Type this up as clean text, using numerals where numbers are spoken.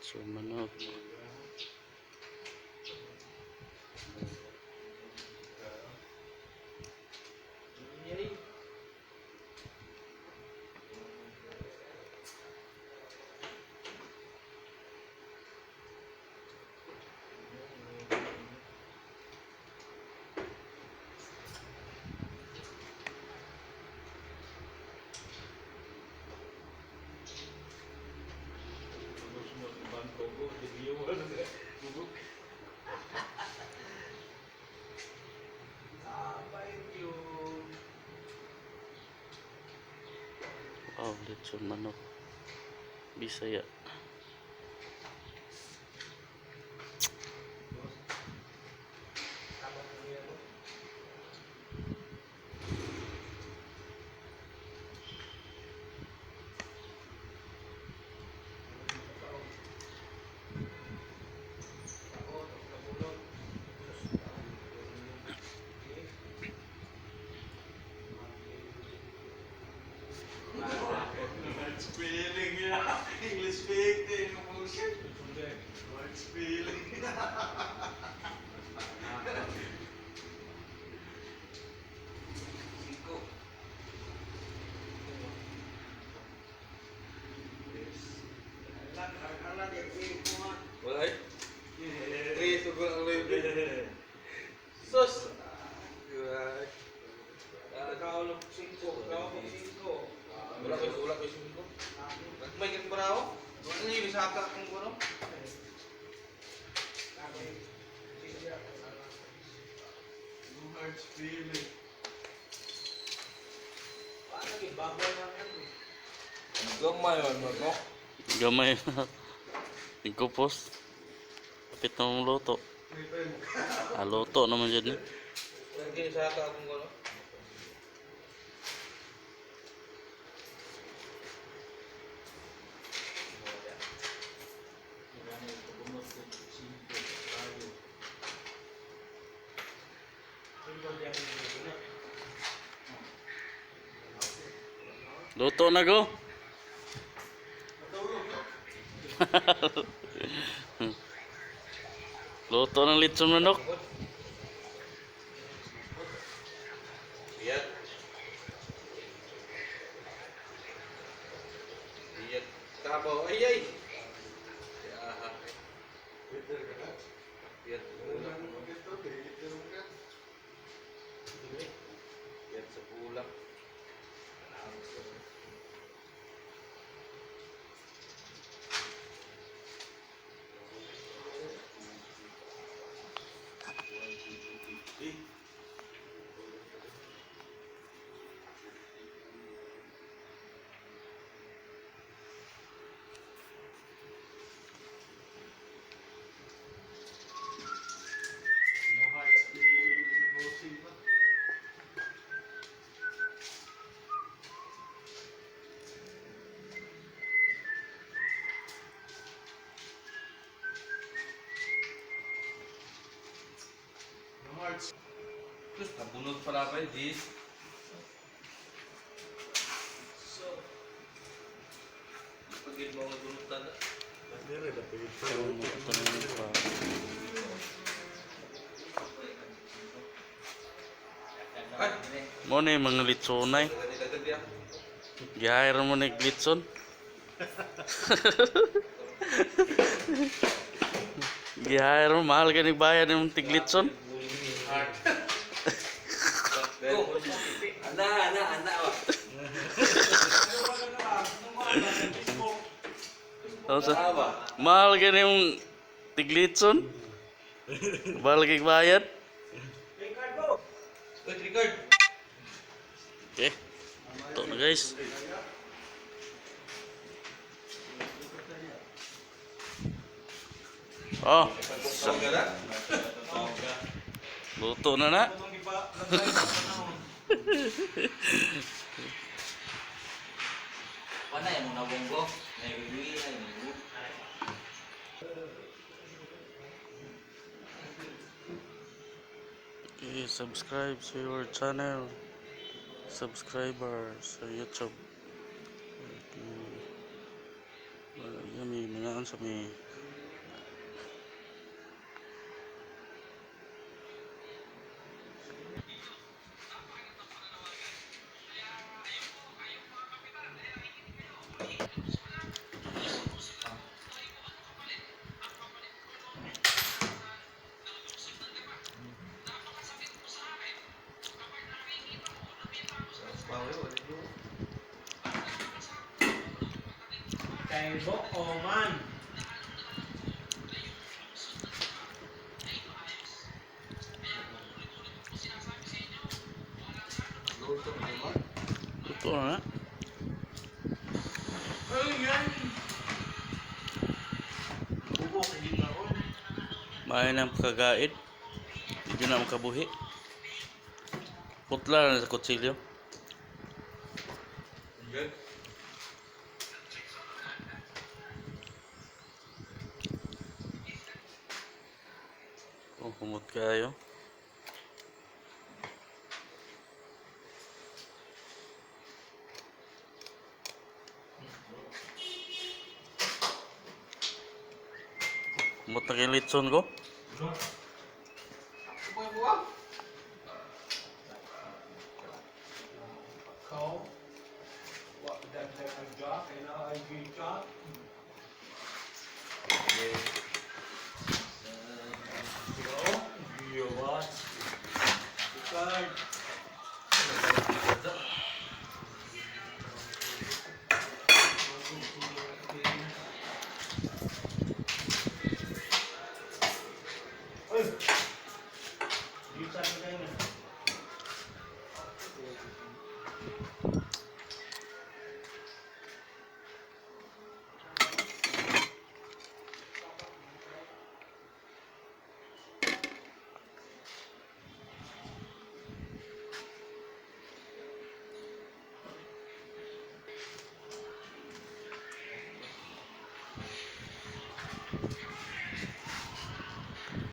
Litson manok. Wow, litson manok. Bisaya. Spelling, yeah. English speaking, bullshit. Word spelling. Wala eh. Tres, ugol ang libre. Sus! Wala ko singko. May kang barao? Wala niyo bisaka kung kuno. No hard feeling. Gamay man mo. Gamay na. Nagkupos. Kapit na mong luto. Ah, luto naman dyan eh. Lagi saka akong kuno. Luto na go. Luto ng litson manok. Iyat. Iyat. Tabaw. Ay ay. Yaha. Iyat. Pulak. Iyat sa pulak. No hard feeling. Bullshit. No hard. Terus nabunot pala pa di. So, pagil mo ang bunutan na. Ito na yung pa. Ay! Mo na yung mga litsonay. Daghan diya. Gihire mo na yung litson. Gihire mo, mahal ka ni bayad yung tiglitson. Go! Ana, ana, ana ba? Ano sa? Ana ba? Mahal ka na yung tiglitson. Mahal ka bayad. Wait, record. Okay. Ito na, guys. Oh, Tawag ka na? Luto na na. Wala yung mga bonggo. Naiuwi na yung mga. Okay, subscribe to your channel. Subscriber sa YouTube. Okay. Yummy, mga sa may. Kay buo man. Luto na naman. Luto na na. Ay, yan! Bubo kay gitaon. Maayo na ang pagkagaid. Hindi na makabuhi. Putla na sa kutsilyo. Good. Oh, kumot kayo. Kumot na kay litson ko. Buwa buwa. Ikaw, wa dagdag ang jack, kay na ay jack.